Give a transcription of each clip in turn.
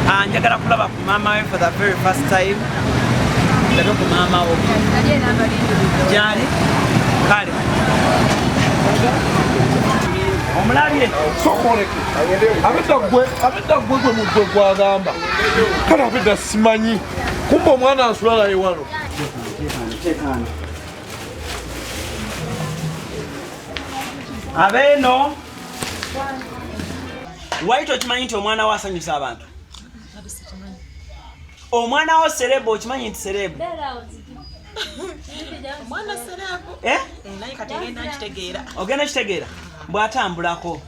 Ah, njagala kulaba ku maama we for the very first time. Ndabe ku maama wo. Gyali? Kale. Omulabye? Sokoleke. Abedda gwe, abedda gwe gwe mugwe gwagamba. Kale abedda simanyi. Kumbe omwana ansula naye wano. Abeeno. Wali tokimanyi nti omwana wo asanyusa abantu? Omwana wo serebu, okimanyi nti serebu? Omwana serebu. Eh? Naye kati ogenda nkitegeera. Ogenda kitegeera bw'atambulako.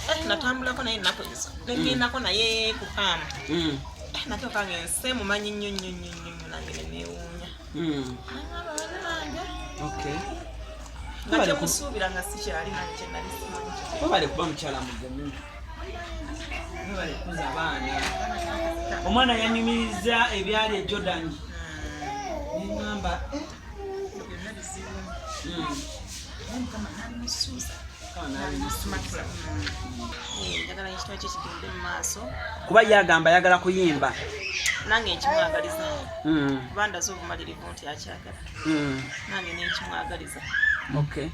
Eh, natambulako naye ennaku ezo negendako naye ku faamu. Eh, natuuka nga ensi emumanyi nnyo nnyo nnyo nnyo nnyo, nange neneewuunya. Nangamba bannange. Nga kyemusuubira nga sikyali nange kyenali simanyi. Webale kuba mukyala mugumu, webale kukuza abaana. Omwana yanyumiriza ebyali e Jordan, neŋŋamba eh. Byonna bizibu. Naye Mukama n'abimusuuza. N'abimusuuza. Eh, njagala ekitabo kye kigende mu maaso. Kuba ye agamba ayagala kuyimba. Nange nkimwagaliza. Kuba ndaze obumalirivu nti akyagala. Nange nenkimwagaliza. Okay.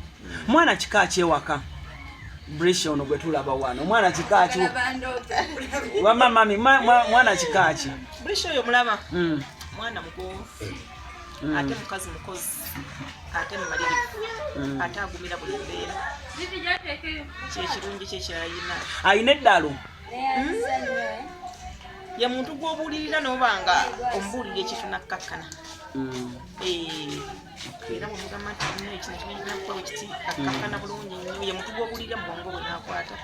Mwana kika ki ewaka? Brisha ono gwe tulaba wano omwana kika ki? Wamma mami, mwana kika ki? Brisha oyo mulaba. Mwana mugonvu. Ate mukazi mukozi, ate mumalirivu, ate agumira buli mbeera. Kyekirungi kye kyayina. Ayina eddalu. Ye muntu gw'obuulirira n'oba nga omubuulira ekintu nakkakkana. Eh, era bwemugamba nti nno ekino kimanya kinakuba bwe kiti, akkakkana bulungi nnyo. Ye muntu gw'obuulirira mu bwongo bwe n'akwata.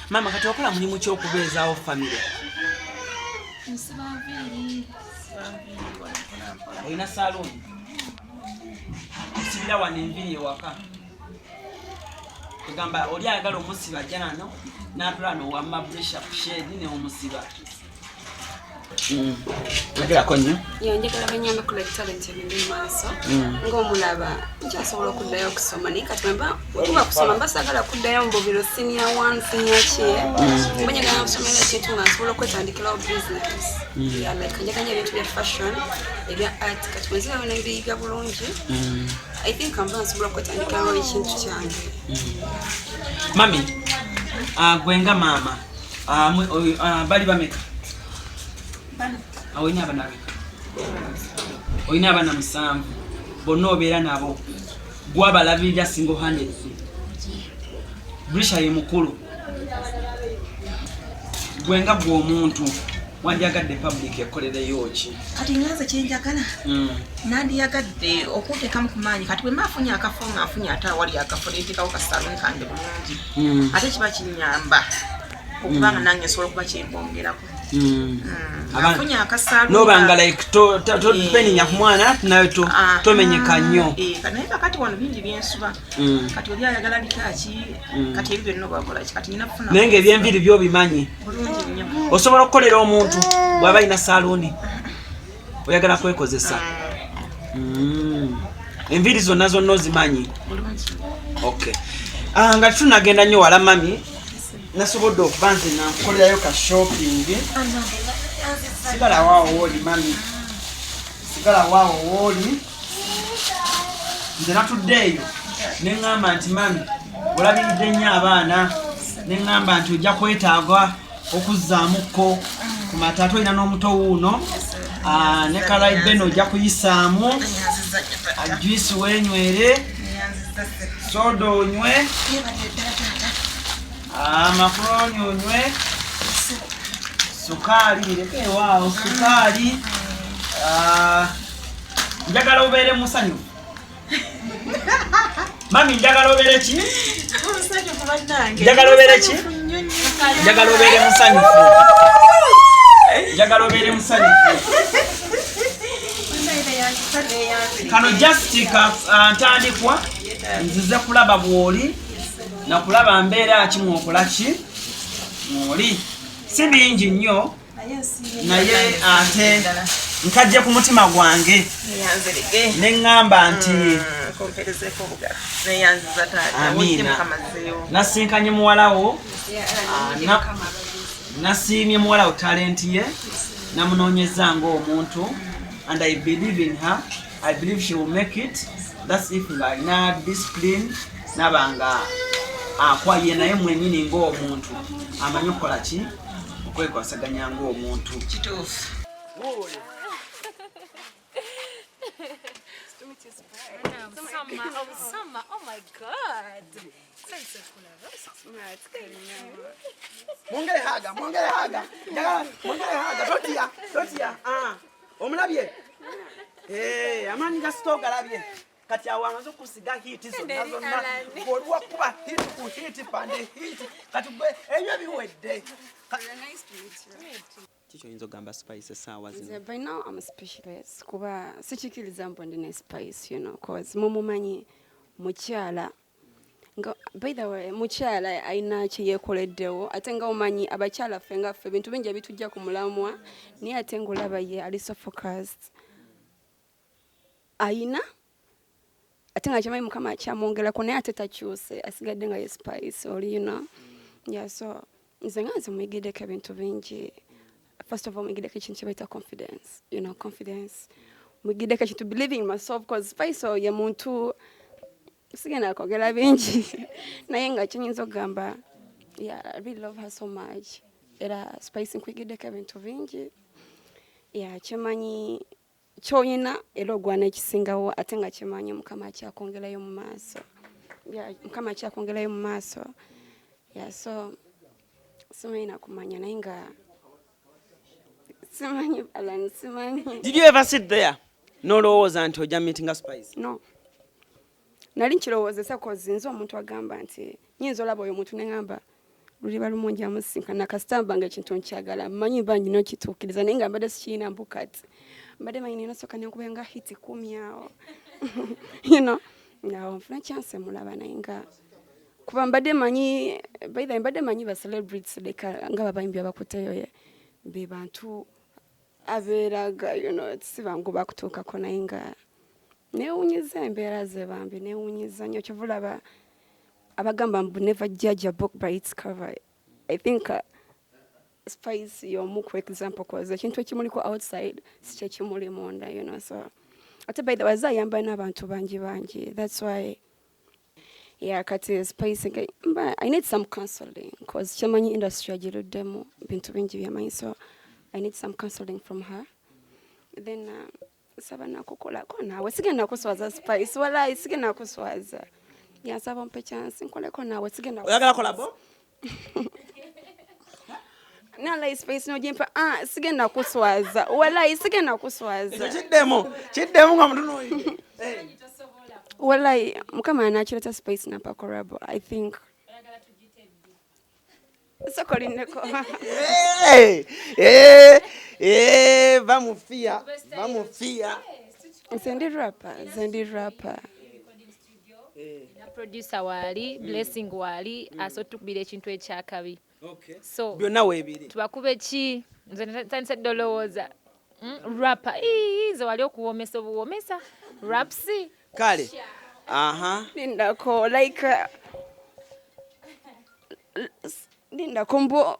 Maama, kati okola mulimu ki okubeezaawo famire? Nsiba nviiri, nsiba nviiri wano mpola mpola. Olina saluuni? Osibira wano enviiri ewaka? Egamba oli ayagala omusiba ajja nano n'atula nowamma Brisha kushedi neomusiba. Yogerako nnyo. Yeah, njagala banyambeko like talent egende mu maaso. Ng'omulaba nkyasobola okuddayo okusoma, naye kati bwemba kuba kusoma mba saagala kuddayo mu bubiro senior one, senior ki, mba njagala nsomera ekintu nga nsobola okwetandikirawo business. Yeah, like njagala nnyo ebintu bya fashion, ebya art. Kati bwe nzirayo nembiyiga bulungi, I think mba nsobola okwetandikirawo ekintu kyange. Mami, ah, gwe nga maama, ah, ah, bali bameka? Olina abaana bameka? Olina abaana 7, bonna obeera nabo, gwabalabirira single handedly. Brisha ye mukulu. Gwe nga gwe omuntu wandyagadde public ekolereyo ki? Kati nganze kyenjagala, nandiyagadde okunteekamu ku maanyi. Kati bwe mba afunye akafo nga nfunye ate awali akafo nenteekawo ka salon kange bulungi, ate kiba kinyamba okubanga nange nsobola okuba kyembongerako. Afunye akasaluni. Nobanga like topeninya ku mwana nawe tomenyeka nnyo. Eh, naye kakati wano bingi byensuba. Kati oli ayagala likaaki, kati ebyo byonna obakola ki? Kati nina kufuna. Naye ngaebyenviiri byobimanyi? Bulungi nnyo. Osobola okukolera omuntu bw'aba alina saluuni? Oyagala kwekozesa. Enviiri zonna zonna ozimanyi? Bulungi. Okay. Ah, nga tunagenda nnyo wala, mami, nasobodde okuba nze nankukolerayo ka shopping. Sigala waawo wooli, mami, sigala waawo wooli. Nze natudde eyo neŋŋamba nti mami olabiridde nnyo abaana, neŋŋamba nti ojja kwetaaga okuzzaamuko ku mata, ate olina n'omuto wuuno. Ah, ne kalaibeno ojja kuyisaamu juice weenywere, soda onywe, macaroni onywe, sukaali bireke ewaawo sukaali. Ah, njagala obeere musanyufu, mami. Njagala obeere ki? Musanyufu bannange. Njagala obeere ki? Musanyufu nnyo nnyo. Njagala obeere musanyufu, njagala obeere musanyufu. Kano just ka ntandikwa, nzize kulaba bw'oli nakulaba mbeera ki mwokola ki mwoli. Si bingi nnyo, naye ate nkajje ku mutima gwange Neyanzirige. ne ŋŋamba nti Komperezeeko obugalo. Neyanziza taata. Amiina. Wojje Mukama azzeewo. Nasinkanye muwalawo. Ah, Nasiimye muwala wo talent ye, namunoonyeza ng'omuntu, and I believe in her. I believe she will make it. That's if ng'alina discipline, naba nga akwaye naye mwenyini ng'omuntu amanyi okukola ki, okwekwasaganya ng'omuntu. Kituufu. Summer, oh my God. Mwongere haga, mwongere haga. Njagala mwongere haga, totya, totya. Ah, omulabye? Eh, amaanyi ga sito galabye. Kati awo amaze okusiga hit zonna zonna. Oli wakuba hit ku hit pande hit. Kati gwe ebyo biwedde. Kiki oyinza okugamba Spice essaawa zino? Nze by now I'm speechless kuba sikikiriza mbu ndi ne Spice, cause mumumanyi mukyala nga, by the way, mukyala alina kyeyekoleddewo, ate nga omanyi abakyala ffe nga ffe ebintu bingi ebitujja ku mulamwa, naye ate ng'olaba ye ali so focused, ayina ate nga kyamanyi Mukama akyamwongerako, naye ate takyuse, asigadde nga ye Spice oli. Yeah, so nze nga nze muyigiddeko ebintu bingi. First of all, muyigiddeko ekintu kye bayita confidence, confidence. Muyigiddeko ekintu believing in myself, cause Spice ye muntu sigenda kwogera bingi, naye nga kyenyinza okugamba, yeah, I really love her so much. Era Spice, nkuyigiddeko ebintu bingi. Yeah, kyemanyi kyoyina era ogwana ekisingawo, ate nga kyemanyi Mukama akyakwongerayo mu maaso. Yeah, Mukama akyakwongerayo mu maaso. Yeah, so simanyi nakumanya, naye nga simanyi, Alan, simanyi. Did you ever sit there n'olowooza nti ojja meetinga Spice? No, nali nkirowoozesa, cause nze omuntu agamba nti nyinza olaba oyo omuntu neŋamba luliba lumu njamusinkana, kasita mba nga ekintu nkyagala, mmanyi mba nyina okituukiriza, naye nga mbadde sikirina mbu kati mbadde manyi nina sooka nenkuba nga hit 10 awo awo nfuna chance mulaba, naye nga kuba mbadde manyi, by the way, mbadde manyi ba celebrities leka nga babayimbi abakuteyo ye be bantu abeeraga si bangu bakutuukako, naye nga neewunyiza embeera ze bambi, neewunyiza nnyo. Kyova olaba abagamba mbu never judge a book by its cover. I think Spice y'omu ku example, cause ekintu ekimuliko outside si kyekimuli munda. So ate by the way, azayamba n'abantu bangi bangi. That's why, yeah, kati Spice mba I need some counseling, cause kyemanyi industry agiruddemu bintu bingi byamanyi, so I need some counseling from her. Then saba nakukolako naawe, sigenda kuswaza Spice, walayi sigenda kuswaza. Yansaba ompe chance nkoleko naawe, sigenda. Oyagala collabo? Nalayi Spice nogimpa, ah, sigenda kuswaza, walayi sigenda kuswaza. Ekyo kiddemu, kiddemu nga mutunuulidde. Walayi Mukama anakireta Spice nampa collabo, I think sokolineko. Eh, eh, eh, bamufiya, bamufiya. Nze ndi rapper, nze ndi rapper. Na producer waali, Blessing waali, asobola tukubira ekintu ekyakabi. So byonna weebiri. Tubakube ki? Nze ntandise dde olowooza rapper. Ii, nze wali okuwoomesa obuwoomesa rapsi. Kale, aha. Lindako, like lindako mbu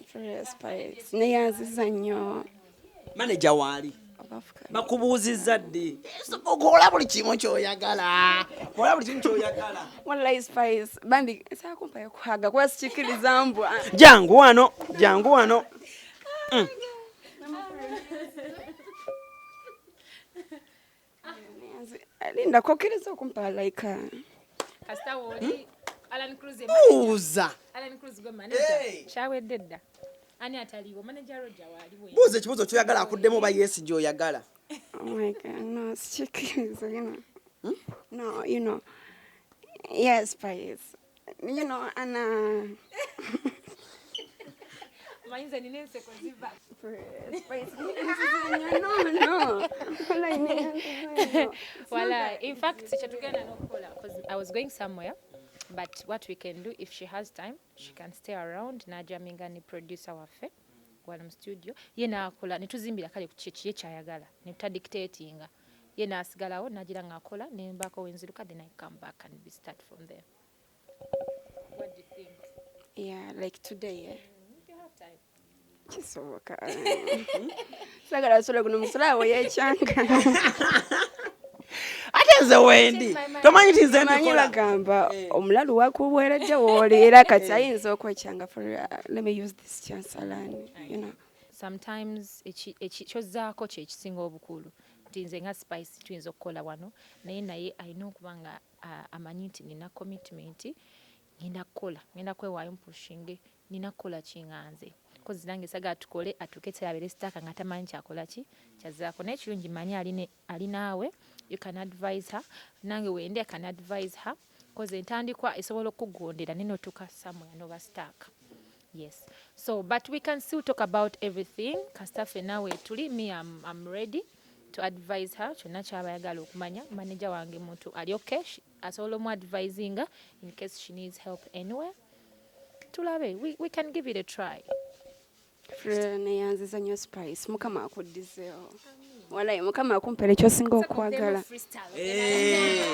For Spice, neyanziza nnyo. Manager waali. Abafuka. Bakubuuzizza ddi? Kola buli kimu kyoyagala, kola buli kimu kyoyagala. Wallahi Spice bambi saakumpayo kuhaga kuba sikikiriza mbu ah. Jangu wano, jangu wano. Lindako, okkiriza okumpa like Kasita wooli Alan Cruz ye Buuza. Alan Cruz gwe manager. Hey. Kyawedde dda, ani ataliiwo? Manager Roger waaliwo. Buuza ekibuuzo kyoyagala, akuddemu oba yes gyoyagala. Oh my God, no, sikikiriza, No, yes, Spice. Ana Manyi nze nina enseko ziva. Spice. No. Wallahi, neyanziza nnyo. Wala, in fact, kyetugenda n'okukola, because I was going somewhere, but what we can do, if she has time, she can stay around n'ajaminga ne producer waffe wano mu studio, ye n'akola ne tuzimbira kale ku kiki ye kyayagala ne tutadictatinga, ye n'asigalawo n'agira ng'akola nembaako wenziruka, then I come back and we start from there. Like today, eh? Kisoboka. Sagala sula guno musula we yekyanga. Ate nze wendi tomanyi nti nze Manyi mbikola. bagamba omulalu wakuweeredde wooli era kati ayinza okwekyanga for let me use this chance Alan, you know. Sometimes kyozzaako kye kisinga obukulu, nti nze nga Spice tuyinza okukola wano, naye alina okuba nga amanyi nti nina commitment, ngenda kukola, ngenda kwewaayo mpushinge, nina kukola ki nga nze, 'cause nange sagala tukole atuuke ekiseera stuck nga tamanyi kyakola ki kyazzaako. Naye kirungi manyi ali naawe, you can advise her, nange wendi I can advise her, 'cause entandikwa esobola okukugondera naye notuuka somewhere noba stuck. Yes, so but we can still talk about everything kasita ffenna weetuli. Me, I'm ready to advise her kyonna kyaba ayagala okumanya. Manager wange muntu ali okay, asobola omu advisinga in case she needs help anywhere. Tulabe, we can give it a try. Neyanziza nnyo Spice, Mukama akuddizeewo, walayi Mukama akumpere kyosinga okwagala. Eh.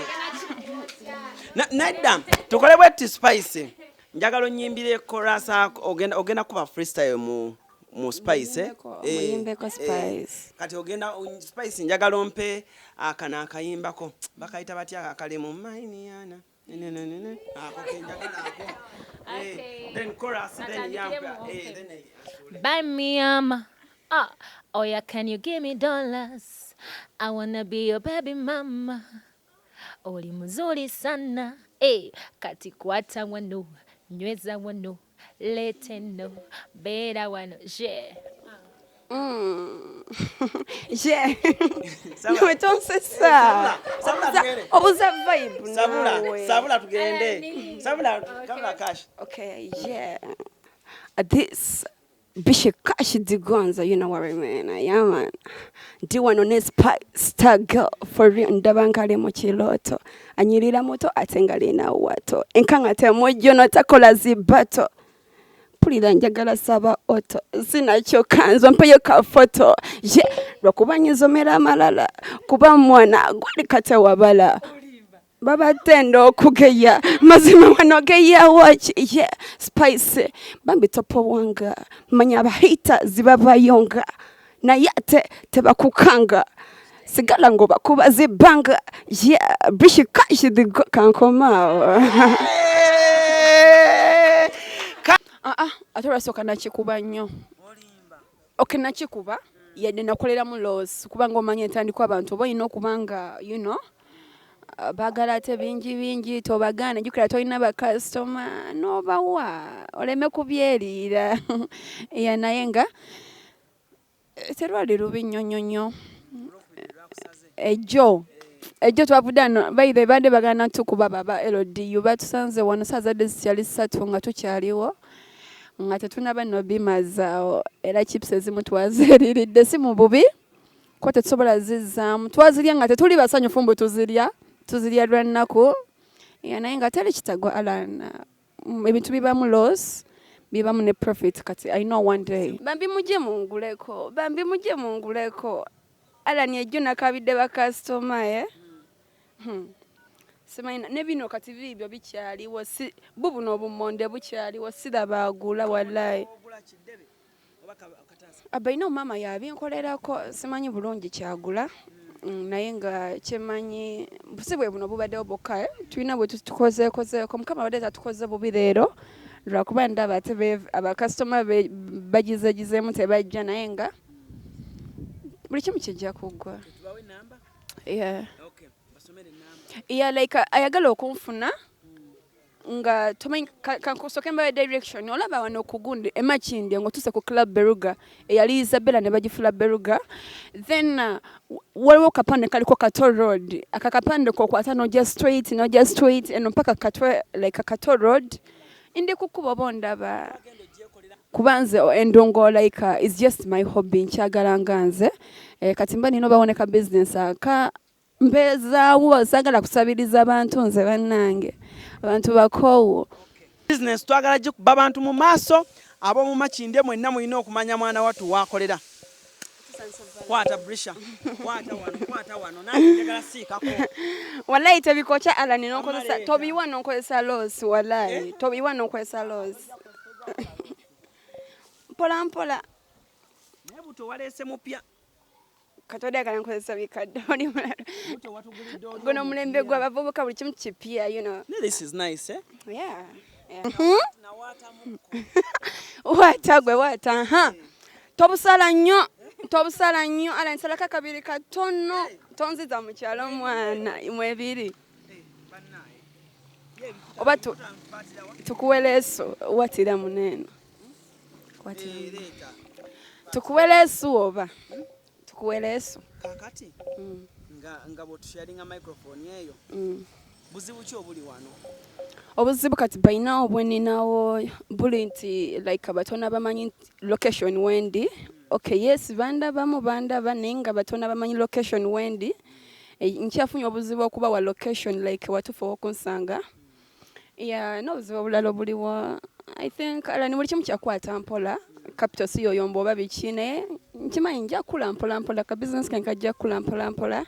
Nedda tukole bwetti. Spice, njagala onyimbire chorus ako. Ogenda kuba freestyle mu Spice, eh? Muyimbeko, muyimbeko Spice. Kati ogenda Spice, njagala ompe akano akayimbako bakayita batya, ako akalimu mainiana ako kenjagala ako. Okay. Then chorus, then Natandikiremu, yampa okay. then Buy me ah, oh yeah, can you give me dollars? I wanna be your baby mama. Oli mzuri sana, eh, kati kwata wano, nyweza wano, lete no, bera wano, je. Je. Sabula. Nawe tonsesa. Sabula, tugende. Obuza vibe Sabula, naawe. sabula tugende. Sabula, kabula cash. Okay, yeah. This Bishop Kashi Digonza, you know what I mean. Yeah, man. Ndi wano ne Star Girl for real, ndaba nkali mu kirooto. Anyirira muto ate nga lina wato. Enkanga temujjo notakola zibato. Mpulira njagala saba oto. Sinakyo kanzo mpeyo ka foto. Yeah, lwakuba nyizomera amalala. Kuba mwana gwali kate wabala. Babatenda okugeya mazima wanogeya waki. Yeah, Spice bambi topo wanga manya abahita zibabayonga naye ate tebakukanga sigala ngo bakuba zibanga. Yeah, bishikashi kankomaawo. Ah, ah, ate olwasooka nakikuba nnyo. Okay, nakikuba yadde nakoleramu loss, kubanga omanya entandikwa abantu oba olina okuba nga baagala ate bingi bingi, tobagaana, jjukira tolina bakasitoma n'obawa oleme kubyeriira. Ya, naye nga terwali lubi nnyo nnyo nnyo. Ejjo twavudde ano baire badde bagana tukuba baba LDU batusanze wano saa zadde zikyali 3 nga tukyaliwo nga tetunaba nno bimazaawo, era chips ezimu twazeeriridde si mu bubi ko tetusobola zizzaamu, twazirya nga tetuli basanyufu mbu tuzirya, tuzirya lwa nnaku. Ya, naye nga teri kitagwa Alan. Ebintu bibamu loss, bibamu ne profit. Kati I know one day bambi mujje munguleko, bambi mujje munguleko. Alan, ejjo nakabidde bakasitoma ye. Simanyi ne bino kati biibyo bikyaliwo, si bubuno obumonde bukyaliwo, sirabaagula wallahi. Abalina omama yabinkolerako, simanyi bulungi kyagula. Naye nga kyemanyi si bwe buno bubaddewo bwokka, eh? Tulina bwe tukozeekozeeko, Mukama abadde tatukoze bubi leero lwakuba ndaba ate abakasitoma bagizegizeemu tebajja, naye nga buli kimu kijja kuggwa. Yeah. Yeah, like ayagala okunfuna nga tomanyi kankusooke mbawe direction. Olaba wano ku gundi emakindye ng'otuuse ku Club Beruga eyali Isabella ne bagifula Beruga, then waliwo kapande kaliko Kato Road. Aka kapande kokwata n'ojja straight, n'ojja straight eno mpaka Katwe, like Kato Road. Ndi ku kkubo oba ondaba, kuba nze endongo like is just my hobby, nkyagala nga nze kati mba nina obawoneka business aka mpeezaawo, saagala kusabiriza bantu nze bannange abantu bakoowu. Business twagala gikuba bantu mu maaso ab'omu Makindye mwenna mulina okumanya mwana wattu waakolera. Kwata brisha, kwata wano, kwata wano, nange njagala siikako. Wallahi tebikokya Alan, nonkozesa Amaleeta. tobiwa nonkozesa loss, wallahi tobiwa nonkozesa loss. mpola mpola. Naye buto waleese mupya. Katonda ayagala nkozesa bikadde, oli mulala. Guno omulembe gw'abavubuka, buli kimu kipya. This is nice, eh? Yeah. Waata gwe waata, ha, tobusala nnyo, tobusala nnyo ala, nsalako akabiri katono, tonziza mu kyalo omwana mwebiri. Oba tukuwe leesu, watira muneeno, tukuwe leesu, oba tukuwe leesu. Kakati nga bw'otusharinga microphone eyo, buzibu ki obuli wano? Obuzibu kati balina obweninawo buli nti like batono bamanyi location wendi. Okay, yes, bandabamu, bandaba, naye nga batono bamanyi location wendi. Nkyafunye obuzibu okubawa location, like watufu owokunsanga. Yeah, n'obuzibu obulala obuliwo, I think ala ni buli kimu kyakwata mpola, capital si yoyomba oba biki, naye nkimanyi nja kukula mpola mpola, ka business kange kajja kukula mpola mpola.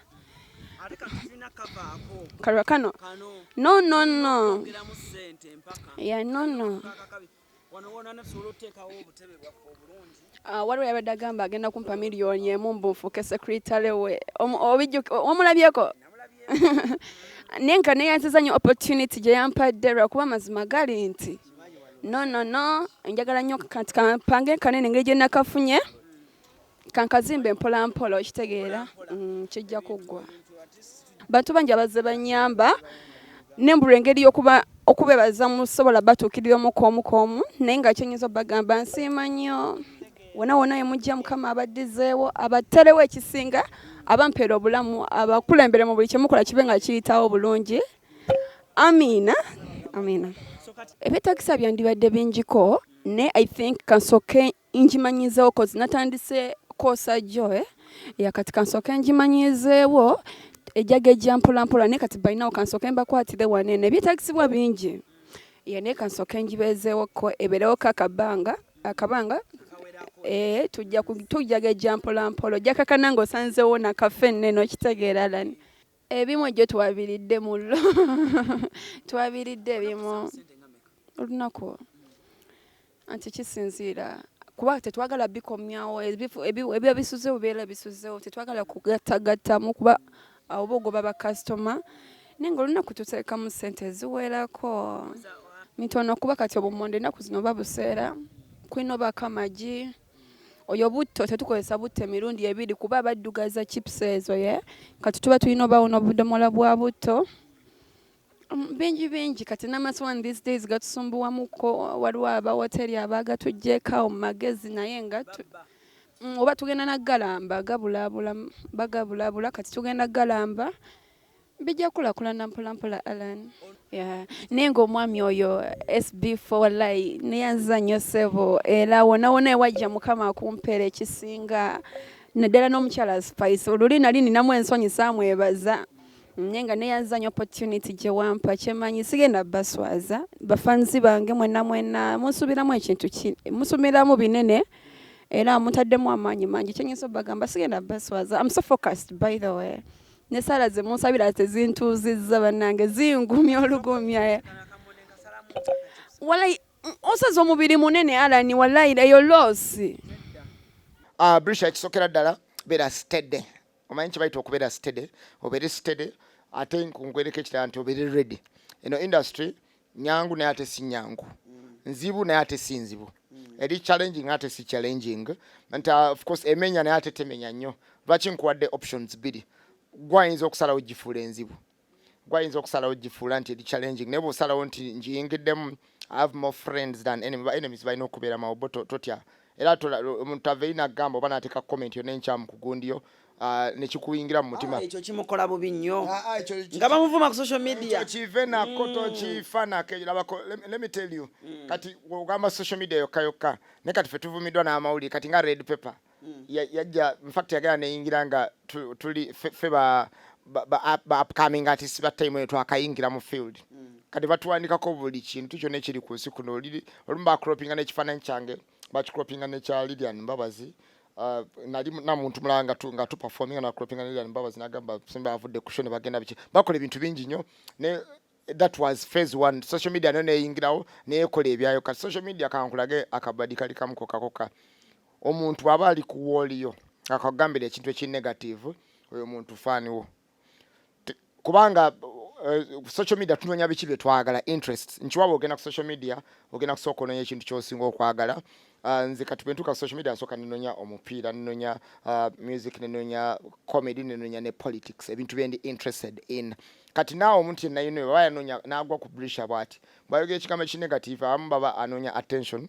Ate kano tulina kavaako. Kalwa kano? Kano. No, no, no. Ongeramu ssente mpaka. Yeah, no. Kakabi wano wona tusobola okuteekawo obutebe bwaffe obulungi. Waliwo yabadde agamba agenda kumpa 1 million mbu nfuuke secretary we. Omulabyeko naye nga neyanziza nnyo opportunity gye yampadde, lwakuba amazima gali nti no, no, no, njagala nnyo kati kampange kanene engeri gye nakafunye, kankazimbe mpola mpola, okitegeera? Kijja kuggwa. Bantu bangi abazze banyamba, nembulwa engeri y'okuba okubebaza, musobola batuukirira omu k'omu k'omu, naye nga kyenyinza obagamba, nsiima nnyo wona wona emujja. Mukama abaddizeewo, abaterewo ekisinga, abampeera obulamu, abakulembere mu buli kyemukola, kibe nga kiyitawo bulungi. Amiina, amiina. Ebyetagisa byandibadde bingiko, ne I think kansooke ngimanyizeewo, cause natandise koosa jjo, eh? Ya, kati kansooke ngimanyizeewo, ejjaga ejja mpola mpola, naye kati balinawo kansooke mbakwatire wanene. Ebyetagisibwa bingi ya, naye kansooke ngibeezeewoko, ebeerewoko akabanga akabanga. Tujja tujja gejja mpola mpola, ojja kakana ng'osanzeewo nakafe ennene, okitegeera lani? Ebimu ejjo twabiridde mullo, twabiridde ebimu olunaku, anti kisinziira kuba tetwagala bikomyawo ebiba bisuzeewo, bibeera bisuzeewo, tetwagala kugattagattamu kuba oba ogoba bakasitoma, naye nga olunaku tuteekamu ssente eziwerako mitono, kuba kati obumonde ennaku zino babuseera, kulina obaako amagi, oyo butto tetukozesa butto emirundi ebiri kuba baddugaza chips ezo, ye kati tuba tulina obawo n'obudomola bwa butto. Bingi bingi. Kati n'amasowani these days gatusumbuwamuko, waliwo abawoteri abagatuggyeko awo mu magezi, naye nga oba tugenda nagalamba, gabulaabula, bagabulaabula, kati tugenda galamba, bijja kulaakulana mpola mpola, Alan. Yeah. Naye ng'omwami oyo SB4, wallahi neyanziza nnyo ssebo, era wonna wonna ewajja Mukama akumpeera ekisinga, naddala n'omukyala Spice. Oluli nali ninamu ensonyi, saamwebaza, naye nga neyanziza nnyo opportunity gye wampa. Kyemanyi sigenda baswaza, bafanzi bange mwenna mwenna, munsubiramu ekintu munsubiramu binene, era mutaddemu amaanyi mangi. Kyenyinza obagamba, sigenda baswaza. I'm so focused, by the way, ne saala ze munsabira tezintuuzizza, bannange, zingumya olugumya. Wallahi osaza omubiri munene, Alani, wallahi eyo loss. Brisha, ekisookera ddala beera steady. Omanyi kye bayita okubeera steady? Obeere steady, ate nkwereko ekirala nti obeere ready. Eno industry nyangu naye ate si nyangu, nzibu naye ate si nzibu, eri challenging ate si challenging, nti of course emenya naye ate temenya nnyo. Lwaki nkuwadde options bbiri? Gwayinza okusalawo gifuula enzibu, gwayinza okusalawo gifuula nti eri challenging, naye bw'osalawo nti ngiyingiddemu, I have more friends than enemy. Ba enemies balina okubeera mawo, totya. Era omuntu ava eri n'agamba oba n'ateeka comment yonna enkyamu ku gundiyo, nekikuyingira mu mutima. Ah, ekyo kimukola bubi nnyo Ah, ah, nga bamuvuma ku social media. Ekyo kive nako, tokifa nako. Labako, let me tell you, kati ogamba social media yokka yokka, naye kati fe tuvumiddwa n'amawulire. Kati nga Red Pepper yajja, in fact yagenda neyingira nga tuli fe ba upcoming artists ba time eyo twakayingira mu field. Kati batuwandikako buli kintu kyonna ekiri ku nsi kuno. Olumu bacropinga n'ekifaananyi kyange, bakicropinga nekya Lilian Mbabazi. Nali namuntu mulala nga tuperforminga, nacropinga ne Lilian Mbabazi, nagamba Simba avudde ku show ne bagenda biki, bakola ebintu bingi nnyo ne That was phase one. Social media nayo neyingirawo, neyekola ebyayo. Kati social media, kankulage akabadi kali kamu kokakoka. Omuntu bw'aba ali ku wall yo, akagambira ekintu ekinegative, oyo muntu fan wo. Kubanga social media tunoonya biki bye twagala, interests. Nkiwaba ogenda ku social media, ogenda kusooka onoonya ekintu kyosinga okwagala. Nze kati bwe ntuuka ku social media, nsooka nenonya omupiira, nenonya music, nenonya comedy, nenonya ne politics, ebintu byendi interested in. Kati naawe omuntu yenna yino baba yanoonya n'agwa ku Brisha bw'ati, bw'ayogera ekigambo ekinegative, abamu baba anoonya attention,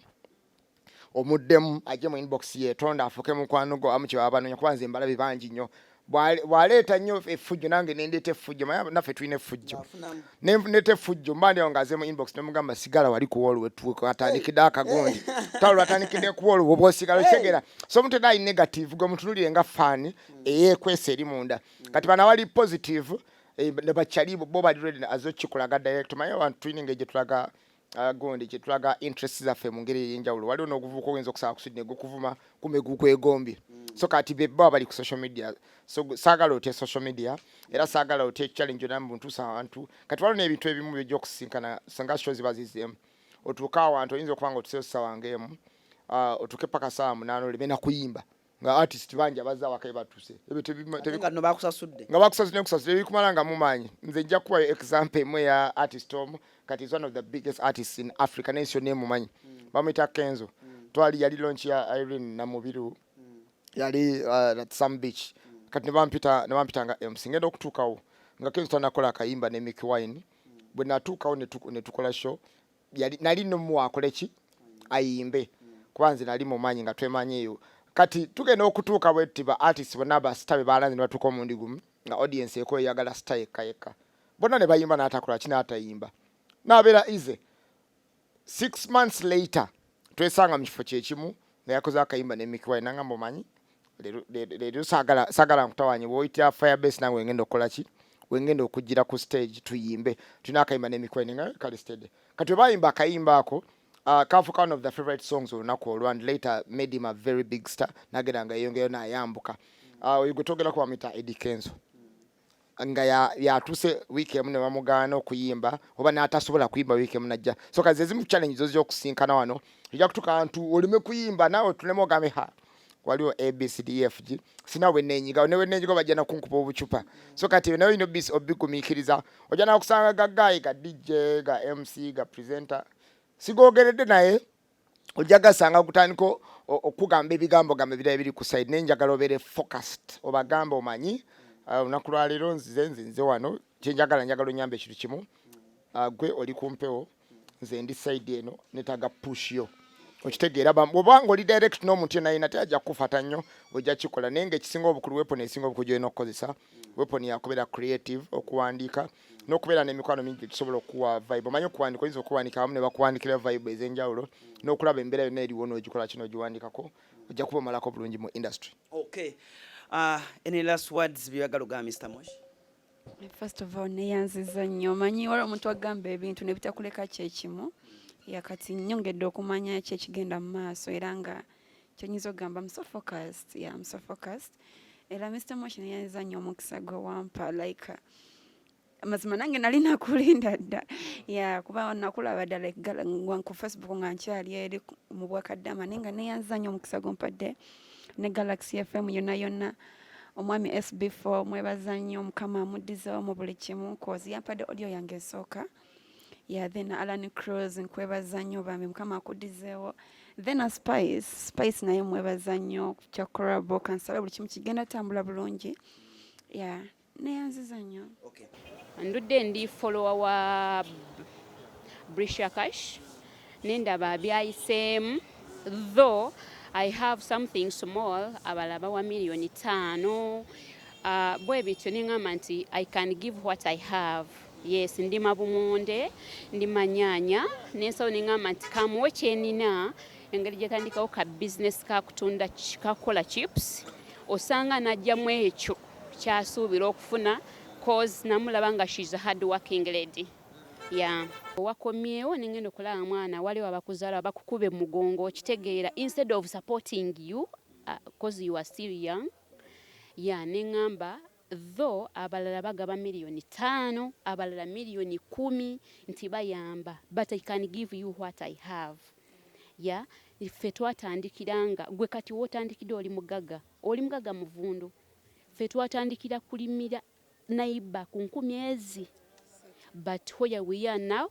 omuddemu ajje mu inbox yetonda afuuke mukwano gwo. Abamu kyebaba banoonya, kuba nze mbalabe bangi nnyo. Bw'aleeta nnyo effujjo, nange nendeeta effujjo. Manye naffe tulina effujjo. Afunamu. Neta effujjo, mba ndiawo ng'aze mu inbox, nemugamba sigala wali ku wall atandikidde akagundi talo lwatandikidde ku wall, bwoba osigala okitegeera. So omuntu yenna ali negative, gwe mutunulire nga fan eyeekwesa eri munda. Kati bano abali positive, ne bakyali bo bali ready aze okikulaga direct. Manye abantu tulina engeri gye tulaga gundi gye tulaga interest zaffe mu ngeri ey'enjawulo. Waliwo n'oguvubuka oyinza okusaba ku street ne gukuvuma, kumbe gukwegombye. So kati be bo abali ku social media. So saagala otya social media, era saagala otya challenge yonna mu ntuusa abantu. Kati waliwo n'ebintu ebimu byojja okusisinkana singa show ziba zizeemu. Otuuke awantu, oyinza okuba nga otuseyo ssaawa ng'emu, otuuke paka 8:00 oleme na kuyimba, nga artist bangi abazze awaka batuuse. Ebyo Ate nga nno bakusasudde. Nga bakusasudde, nekusasudde ebikumala nga mumanyi. Nze nja kuwayo example emu eya artist omu. Kati is one of the biggest artists in Africa n'ensi yonna emumanyi, bamuyita Kenzo. Twali, yali launch ya Irene Namubiru, yali at some beach. Kati ne bampita nga MC. Ngenda okutuukawo nga Kenzo tanakola akayimba ne Mikie Wine. Bwe natuukawo ne tukola show, yali nali nomuwa akole ki, ayimbe, kuba nze nali mumanyi nga twemanyi eyo. Kati tugenda okutuuka bwe tuti, ba artist bonna, ba star be balanze, ne batuuka omundi gumu nga audience eko eyagala star yekka yekka. Bonna ne bayimba, n'atakola ki, n'atayimba, n'abeera easy. 6 months later twesanga mu kifo kyekimu nga yakoze akayimba ne Mikie Wine. Nangamba, omanyi leero saagala nkutawanye, bw'oyitira Firebase nange wengenda okukola ki, wengenda okugira ku stage tuyimbe, tulina akayimba ne Mikie Wine. Nga kali steady. Kati bwe bayimba akayimba ako, kafuuka one of the favorite songs olunaku olwo, and later made him a very big star. Nagenda nga yeyongerayo n'ayambuka. Oyo gwe twogerako bamuyita Eddie Kenzo, nga yatuuse wiiki emu ne bamugaana okuyimba oba n'atasobola kuyimba wiiki emu najja. So kazi ezimu challenge zo z'okusinkana wano, ojja kutuuka ntu oleme kuyimba, naawe tuleme ogambe ha waliwo ABCDFG, sina wenenyiga, ne wenenyiga bajja nakunkuba obucupa. So kati nawe olina obigumiikiriza. Ojja nakusanga ga guy, ga DJ, ga MC, ga presenter, sigogeredde naye ojja gasanga gutandika okugamba ebigambo gamba ebirala ebiri ku side. Naye njagala obeere focused, obagambe omanyi olunaku lwaleero nzize nze wano, kyenjagala, njagala onyamba ekintu kimu. Gwe oli ku mpewo, nze ndi side eno, netaga push yo, okitegeera? Bw'oba nga oli direct n'omuntu yenna yenna, teyajja kukufata nnyo, ojja kikola. Naye nga ekisinga obukulu, weapon esinga obukulu gyolina okukozesa, weapon yakubeera creative, okuwandiika n'okubeera n'emikwano mingi egisobola okuwa vibe. Omanyi okuwandiika, oyinza okuwandiika awamu ne bakuwandikira vibe ez'enjawulo, n'okulaba embeera yonna eriwo n'ogikola kino, ogiwandikako, ojja kuba omalako bulungi mu industry. Okay, any last words byeyagala ogamba Mr Mosh? First of all, neyanziza nnyo. Omanyi waliwo omuntu agamba ebintu ne bitakuleka kyekimu. Yakati nnyongedde okumanya ki ekigenda mu maaso, era nga kyenyinza okugamba, I'm so focused. Yeah, I'm so focused. Era Mr Mosh, neyanziza nnyo omukisa gwe wampa. Like amazima nange nali nakulinda dda ya kuba nakulaba dda like ku Facebook nga nkyali eri mu bwakaddama, naye nga neyanziza nnyo omukisa gwompadde ne Galaxy FM yonna yonna. Omwami SB4 mwebaza nnyo, Mukama amuddizeewo mu buli kimu, cause yampadde audio yange esooka. Yeah, then Alan Cruz, nkwebaza nnyo bambi, Mukama akuddizeewo. Then a Spice, Spice naye mwebaza nnyo kya collabo. Kansabe buli kimu kigenda tambula bulungi. Yeah, neyanziza nnyo. Okay. Ndudde ndi follower wa Brisha Cash, nendaba byayiseemu, though I have something small, abalala bawa 5 million. Bwe bityo neŋŋamba nti I can give what I have. Yes, ndima bumonde, ndima nyaanya nensawo, neŋŋamba nti kamuwe kyenina. Engeri gyetandikawo ka business kakutunda, kakukola chips, osanga najjamu ekyo kyasuubira okufuna, cause namulaba nga she's a hard working lady. Yeah. Wakomyewo nengenda okulaba mwana, waliwo abakuzaala bakukuba emugongo, okitegeera, instead of supporting you, cause you are still young. Yeah, neŋŋamba Though abalala bagaba 5 million, abalala 10 million nti bayamba, but I can give you what I have. Yeah, ffe twatandikira nga gwe kati wootandikidde oli mugagga, oli mugagga muvundu. Ffe twatandikira kulimira naiba ku nkumi ezi, but where we are now,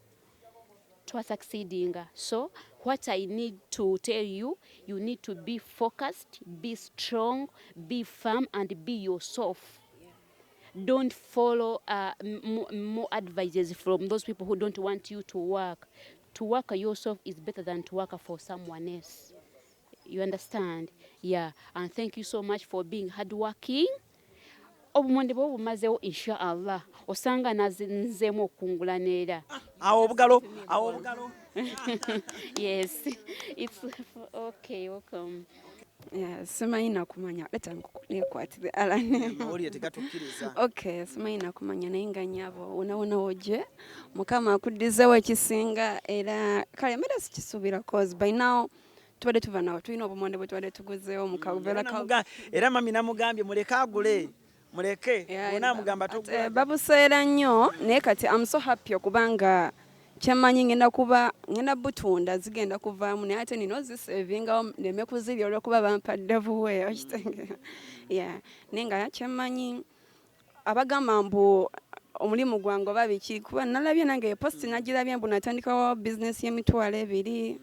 twasucceedinga. So what I need to tell you, you need to be focused, be strong, be firm and be yourself. Don't follow more advices from those people who don't want you to work. To work yourself is better than to work for someone else. You understand? Yeah. And thank you so much for being hardworking. Obumonde bwo bumazeewo, inshallah osanga nzeemu okukungula neera. Awo obugalo, awo obugalo. Yes, it's okay. Welcome. Yeah, simanyi nakumanya, leta nekwatire Alan. Amawulire tegatukkiriza. Okay, simanyi nakumanya, naye nga nyabo wonawona wojje, Mukama akuddizewo ekisinga. Era kale mbeera sikisuubira, cause by now tubadde tuva nawe tulina obumonde bwe tubadde tuguzeewo mu kaveera. Era mami namugambye muleke agule, muleke bona amugamba togula. Babuseera nnyo, naye kati am so happy okubanga kyemmanyi ngenda kuba ngenda butunda, zigenda kuvaamu, naye ate nina ozisevingawo ndeme kuzirya olwokuba bampadde buwe, okitegeera? Yeah, naye nga kyemmanyi abagamba mbu omulimu gwange oba biki, kuba nalabye nange post nagirabye mbu natandikawo bizinesi y'20,000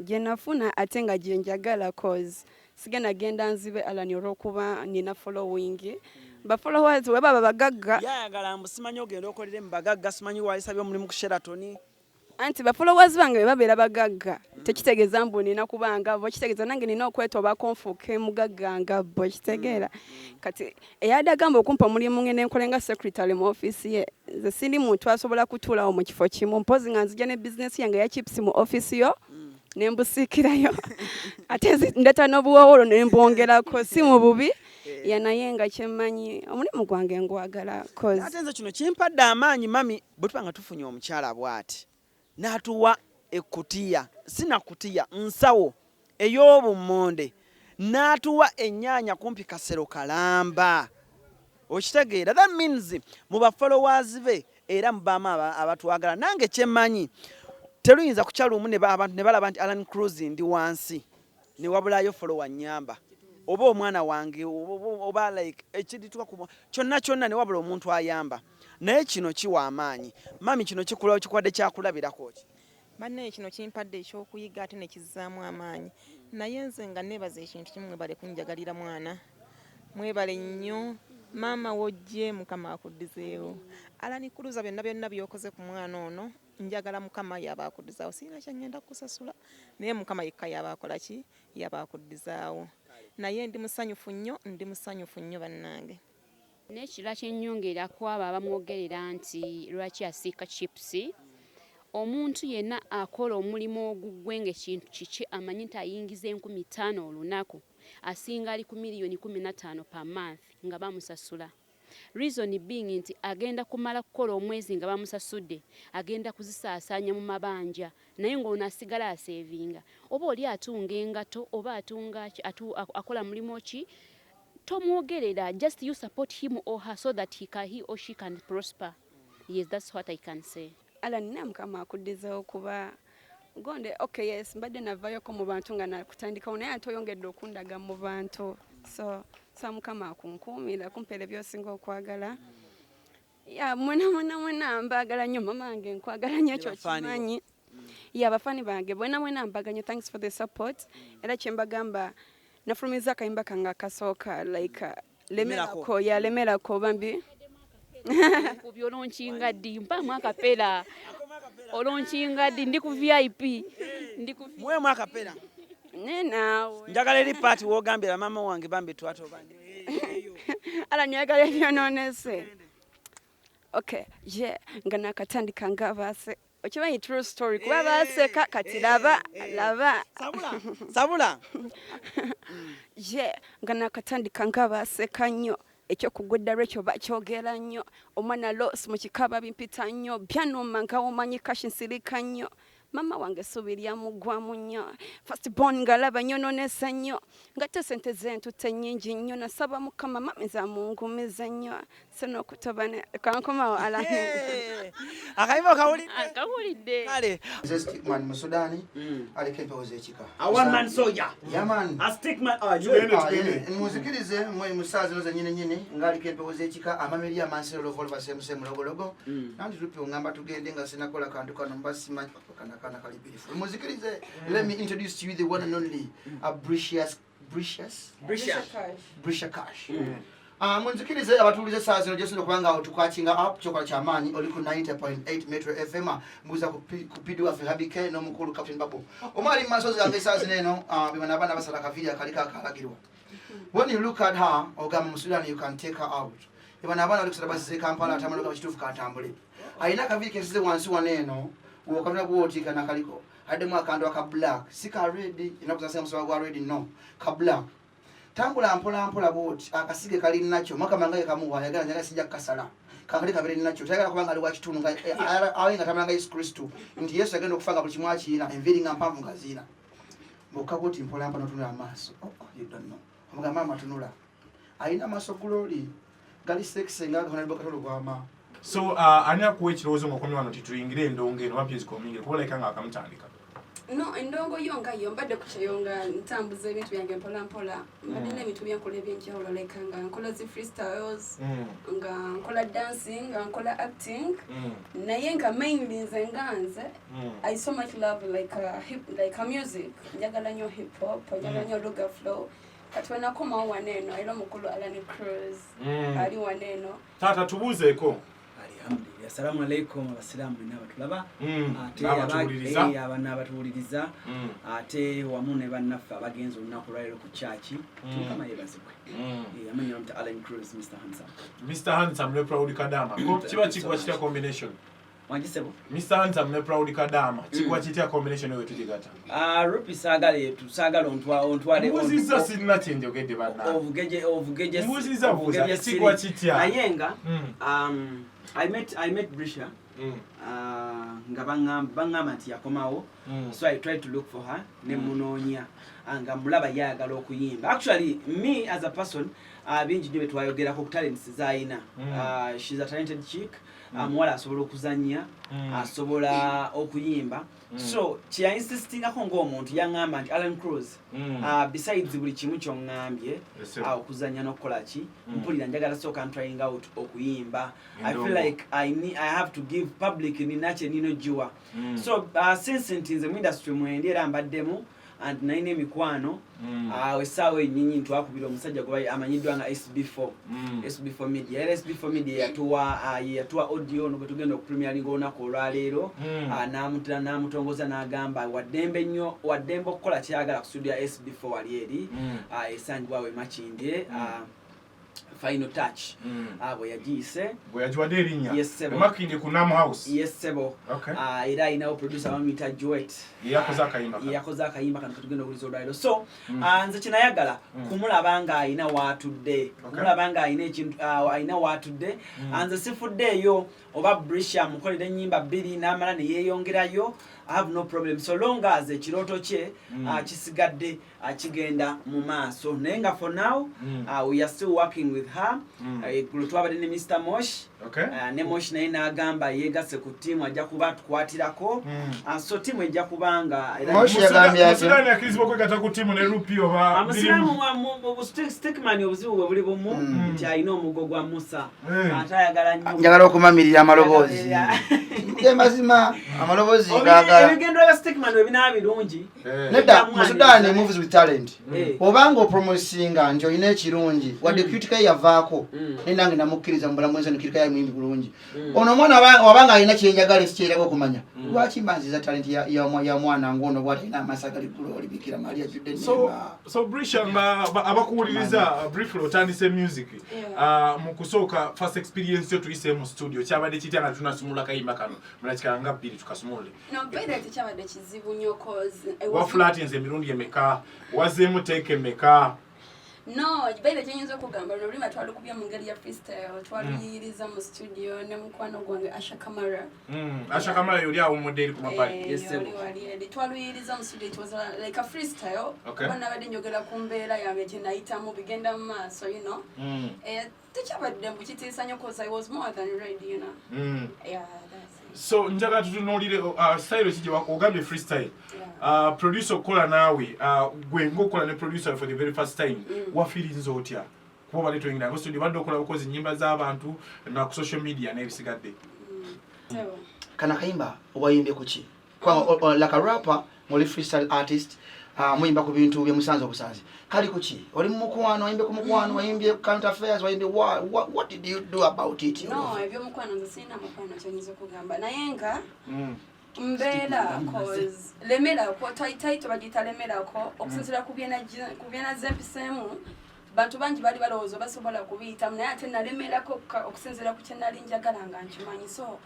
gye nafuna ate nga gye njagala, cause sigenda genda nzibe Alan olw'okuba nina following. Ba followers we baba bagagga. Yayagala mbu simanyi ogenda okolere mu bagagga, simanyi walisabye omulimu ku Sheraton. Anti ba followers bange bwe babeera bagagga tekitegeeza mbu nina kubanga bo, kitegeeza nange nina okwetobako nfuuke mugagga nga bo, kitegeera? Kati eyadde agamba okumpa omulimu ngenda enkole nga secretary mu ofiisi ye, nze siri muntu asobola kutuulawo mu kifo kimu, mpozi nga nzija ne bizinesi yange eya chips mu ofiisi yo ne mbusiikirayo, ate ndeeta n'obuwowolo ne mbwongerako, si mu bubi ya, naye nga kyemmanyi omulimu gwange ngwagala cause Ate nze kino kimpadde amaanyi, mami, bwe tuba nga tufunye omukyala bw'ati n'atuwa ekkutiya, sina kutiya, nsawo ey'obummonde, n'atuwa ennyaanya kumpi kasero kalamba, okitegeera? That means mu ba followers be era mubaamu abatwagala. Nange kyemmanyi teluyinza kukyalumu ne abantu ne balaba nti Alan Cruz ndi wansi ne wabulayo follower nyamba oba omwana wange oba like ekirituka ku kyonna kyonna ne wabula omuntu ayamba, naye kino kiwa amaanyi. Mami, kino kikula kikwadde kyakulabirako ki? Bannaye, kino kimpadde ekyokuyiga ate nekizzaamu amaanyi, naye nze nga neebaza ekintu kimu: mwebale kunjagalira mwana, mwebale nnyo. Maama wojje, Mukama akuddizeewo. Alan Cruz, byonna byonna byokoze ku mwana ono, njagala Mukama yaba akuddizaawo. Sirina kyengenda kukusasula, naye Mukama yekka yaba akola ki, yaba akuddizaawo. Naye ndi musanyufu nnyo, ndi musanyufu nnyo bannange. N'ekirala kyennyongera ku abo abamwogerera nti lwaki asiika chips, omuntu yenna akola omulimu ogugwe ng'ekintu kiki amanyi nti ayingiza 5,000 olunaku, asinga ali ku 15 million per month nga bamusasula. Reason being nti agenda kumala kukola omwezi nga bamusasudde, agenda kuzisaasaanya mu mabanja, naye ng'ono asigala asevinga. Oba oli atunga engato oba atunga akola mulimu ki, tomwogerera. Just you support him or her so that he or she can prosper. Yes, that's what I can say. Alan, nina Mukama akuddizeewo kuba gonde. Okay, yes, mbadde navayoko mu bantu nga nakutandikawo, naye ate oyongedde okundaga mu bantu, so sa Mukama akunkuumira, kumpeera byosinga okwagala. Ya, mwena mwena mwena mbaagala nnyo. Mama wange nkwagala nnyo, ekyo Bafaani bo. kimanyi. Ya, abafaani bange bwena mwena mbaagala nnyo. Thanks for the support. Era kyembagamba, nafulumiza akayimba kange akasooka like lemerako, ya lemerako bambi. Kubi olonkinga ddi? Mpaamu akapera. Olonkinga ddi? Ndi ku VIP, ndi ku Muweemu akapera. Ne naawe. Njagala eri paati wogambira maama wange bambi twatoba. Ala nyagala ebyonoonese. Okay, ye nga nakatandika nga baase, okimanyi, true story, kuba baaseka. Kati laba, laba. Sabula, sabula. Ye nga nakatandika nga baaseka nnyo, ekyokugwa eddalu ekyo bakyogera nnyo, omwana los mu kika babimpita nnyo, byanuma nga omanyi kashi nsirika nnyo. Mama wange essuubi lyamuggwamu nnyo. First born ng'alaba nyonoonese nnyo. Ng'ate ssente ze ntutte nnyingi nnyo. Nasaba Mukama mami zamungumize nnyo. So n'okutoba ne kankomawo ala. Akayimba okawulidde? Akawulidde. Kale. Nze Stickman mu Sudan aliko empewo z'ekika. A one man soldier. Yeah man. A stickman. Ah, you. Ah, yeah. Munzikirize mwe mu ssaawa zino zennyini nnyini ng'aliko empewo z'ekika amamiri amansero lovolva semuse mulogologo. Nanti tupi ongamba tugende nga sinakola kantu kano mba simanyi kana kana kali beautiful. Munzikirize, let me introduce to you the one and only Britius Britius Brisha. Brisha Cash. Ah, munzikirize abatuulize essaawa zino gyosinza okuba nga otukwakinga up kyokola kyamaanyi oli ku 90.8 Metro FM mbuuza ku ku PD waffe Habike n'omukulu Captain Babu. Omu ali mu maaso gange essaawa zino eno ah, be bano abaana basala akaviiri akaliko akalagirwa. When you look at her ogamba mu Sudan you can take her out. Be bano abaana bali kusala basize Kampala atambula ogamba kituufu kantambule. Alina akaviiri kesize wansi wano eno bw'okanula bw'oti kana kaliko addemu akantu aka black si ka red ennaku zasinga musoba gwa red no ka black tambula mpola mpola bwoti akasige kali nakyo mukama nga yekamuwa ayagala njagala sijja kukasala kankali kabere nakyo tayagala kubanga ali wa kitundu nga awe nga tamala nga Yesu Kristo nti Yesu agenda okufa nga buli kimu akiyina enviiri nga mpanvu nga ziina bwokka bwoti mpola mpola notunula amaaso oh, oh, you don't know omugamba maama tunula alina amaaso guloli gali sexy nga Honorable Kato Lubwama. So ani akuwa ekirowoozo ng'okomye wano nti tuyingire endongo eno oba music omuyingire kuba olabika nga akamutandika? No, endongo yo nga yo mbadde ku kyeyo nga ntambuza ebintu byange mpola mpola. Mbadde n'ebintu byenkola ebyenjawulo like nga nkola zi freestyles, nga nkola dancing, nga nkola acting. Naye nga mainly nze nga nze, I so much love like hip, like music. Njagala nnyo hip hop, njagala nnyo Luga flow. Kati we nakomawo wano eno era omukulu Alan Cruz ali wano eno. Taata tubuuzeeko. Alhamdulillah. Assalamu alaikum abasiraamu mwenna abatulaba ate N'abatuwuliriza. n'abatuwuliriza ate wamu ne bannaffe abagenze olunaku olwaleero ku kyaki. Mukama yeebazibwe. Amannya bamuyita Alan Cruz, Mr Handsome. Mr Handsome ne Proud Kadama. Kiba kigwa kitya combination? Wangisebo? Mr Handsome ne Proud Kadama. Kigwa kitya combination eyo tugigata? Ah, Rupi saagala etu saagala ontwale Mbuuzizza sirina kye njogedde bannange. Ovugeje Mbuuzizza buuza, ovugeje kigwa siri. kitya? Naye nga I met Brisha nga baŋŋamba nti yakomawo. So I tried to look for her ne munoonya. Ah, nga mulaba yayagala okuyimba. Actually me as a person bingi nnyo bye twayogerako ku talents z'ayina. She's a talented chick. Muwala asobola okuzannya, asobola okuyimba. So kyeyainsistingako ng'omuntu yaŋŋamba nti Alan Cruz, besides buli kimu kyoŋŋambye, Yes, sir. okuzannya n'okukola ki, mpulira njagala sooka trying out okuyimba. I feel Endongo. like I have to give public nina kye nina ogiwa. So since nti nze mu industry mwendi era mbaddemu and nalina emikwano, essaawa ennyinyi twakubira omusajja gwe amanyiddwa nga SB4, SB4 Media. Era SB4 Media yatuwa ye yatuwa audio ono gwe tugenda okupremieringa olunaku olwaleero. N'amutongoza n'agamba waddembe nnyo, waddembe okukola kyayagala ku studio ya SB4 wali eri esangibwa we Makindye, Final Touch. Bwe yagiyise Bwe yagiwadde erinnya. Yes, sebo. Makindye ku Nam House. Yes, sebo. Era alinawo producer bamuyita Joet. Ye yakoze akayimba kano. Ye yakoze akayimba kano ketugenda okuwuliza olwaleero. So nze kyenayagala kumulaba ng'alina waatudde, kumulaba ng'alina ekintu, alina waatudde. Nze sifuddeeyo oba Brisha amukolera ennyimba bbiri n'amala ne yeeyongerayo. I have no problem so long as ekirooto kye kisigadde kigenda mu maaso. Naye nga for now we are still working with her. Eggulo twabadde ne Mr Mosh. Ne Mosh naye n'agamba yeegasse ku ttiimu, ajja kuba atukwatirako. So ttiimu ejja kubanga era Mosh yagambye atya? Musudani akkirizibwa okwegatta ku ttiimu ne Rupi oba Amusiraamu Stickman obuzibu bwe buli bumu nti alina omugo gwa Musa ate ayagala nnyo Njagala okumamirira amaloboozi. Ge mazima amaloboozi gaagala. Ebigendo bya Stickman bwe binaaba birungi. Nedda, mu Sudan moves with talent. Obanga opromosinga nti olina ekirungi wadde Cutie K yavaako naye nange namukkiriza mu bulamu ensi eno Cutie K yali muyimbi bulungi. Ono omwana wabanga alina kyenjagala esikyeraga okumanya lwaki mba nziza talent ya mwana ng'ono bw'ati alina amaaso agali guloli Bikira Maria ajjudde So, enneema. so Brisha nga abakuwuliriza briefly otandise music. Mu kusooka first experience yo tuyise mu studio kyabadde kitya nga tunasumula kayimba kano mulakika nga bbiri tukasumulule? No, beera tekyabadde kizibu nnyo cause it was Wafulatinze emirundi emeka? Wazeemu take emeka? No, baile kyenyinza okugamba, luno oluyimba twalukubye mu ngeri ya freestyle, twaluyiyiriza mu studio ne mukwano gwange Asha Kamara. Asha Kamara yoli awummudde eri ku mabbali. Eh, yoli wali eri. Twaluyiyiriza mu studio, it was like a freestyle. Kuba nabadde njogera ku mbeera yange gye nayitamu, bigenda mu maaso. Eh, tekyabadde mbu kitiisa nnyo 'cause I was more than ready. Yeah, that's it. So njagala tutunuulire style ki gye ogambye freestyle. Producer okukola naawe, gwe ng'okola ne producer for the very first time, wafiirinze otya? Kuba obadde toyingira ngo studio, badde okola bukozi nnyimba z'abantu na ku social media n'ebisigadde. Sebo. Kana kayimba wayimbye ku ki? Kubanga like a rapper, muli freestyle artist, muyimba ku bintu byemusanze obusanzi. Kali ku ki? Oli mu mukwano, wayimbye ku mukwano, wayimbye ku current affairs, wayimbye what did you do about it? No, ebyomukwano nze sirina mukwano, kyenyinza okugamba, naye nga mbeera cause lemerako title bagiyita lemerako, okusinziira ku byenaze mpiseemu. Bantu bangi bali balowooza basobola kubiyitamu, naye ate nalemerako okusinziira ku kye nali njagala nga nkimanyi. So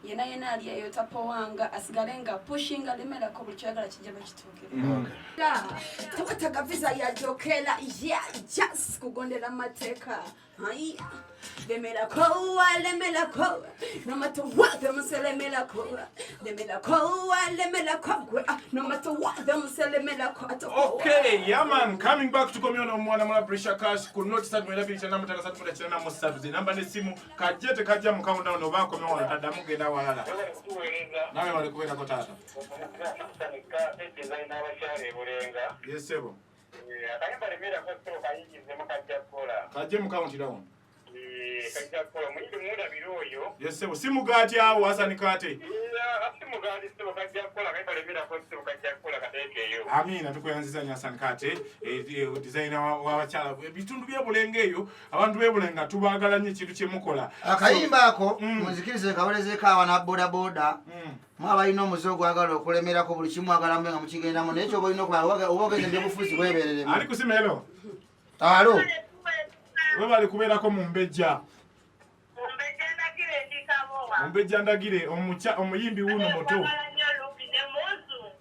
yena yena ali eyo tapowanga, asigale nga pushinga, lemerako, buli kyoyagala kijja bakituukira. Tewetaga visa ya jokela, yeah, just kugondera mateeka. Aya, lemerako, lemerako, no matter what them say, lemerako, lemerako, lemerako gwe, ah, no matter what them say, lemerako. Okay, yeah man, coming back tukomyewo n'omwana mula Brisher Kash ku noti 3 2 5 3 9 3 zinamba n'essimu. Kajje tekajja mu countdown oba akomewo wano taddamu genda walala. Nawe wali kubeerako taata. Yes, sebo. Akayimba lemerako sebo kayingizemu, kajja kukola. Kajje mu countdown. Kajja kukola, muyimbi mundabire oyo. Yes, sebo. Si mugaati awo Hasani Kate. Si mugaati sebo, kajja kukola, akayimba lemerako sebo kajja kukola, kateekeeyo. Amina, tukuyanziza nnyo Hasani Kate, designer w'abakyala. Ebitundu by'ebulenga eyo, abantu b'ebulenga tubaagala nnyo ekintu kye mukola. Akayimba ako munzikirize kawolezeeko abaana bodaboda. Mwabalina omuze ogwagala okulemerako buli kimu, agala mube nga mukigendamu, naye kyoba olina okuba oba ogenze mu byobufuzi, weebereremu. Ali kusimelo. Alo. Webale kubeerako mu mbejja. Mumbejja Ndagire, omuyimbi wuno muto.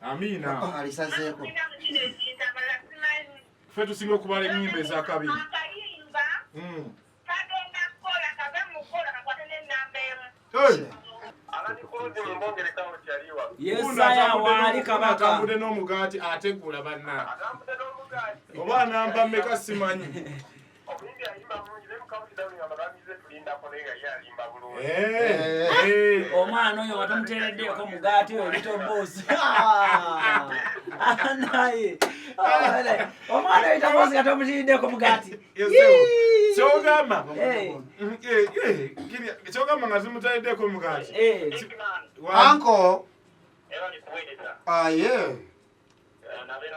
Amiina. Oh, alisazeeko. Ffe tusinga okubala ennyimba ezakabiri. Hey! Yesaya waali kabaka. Atambudde n'omugaati ategula banna. Oba anamba mmeka simanyi. Eh, Omwana oyo watamuteereddeeko mugaati oyo, little boss, naye omwana oyo tabosi katomuteereddeko mugaati. Kyogamba kyogamba nga zimutaddeko mugaati. Anko aye.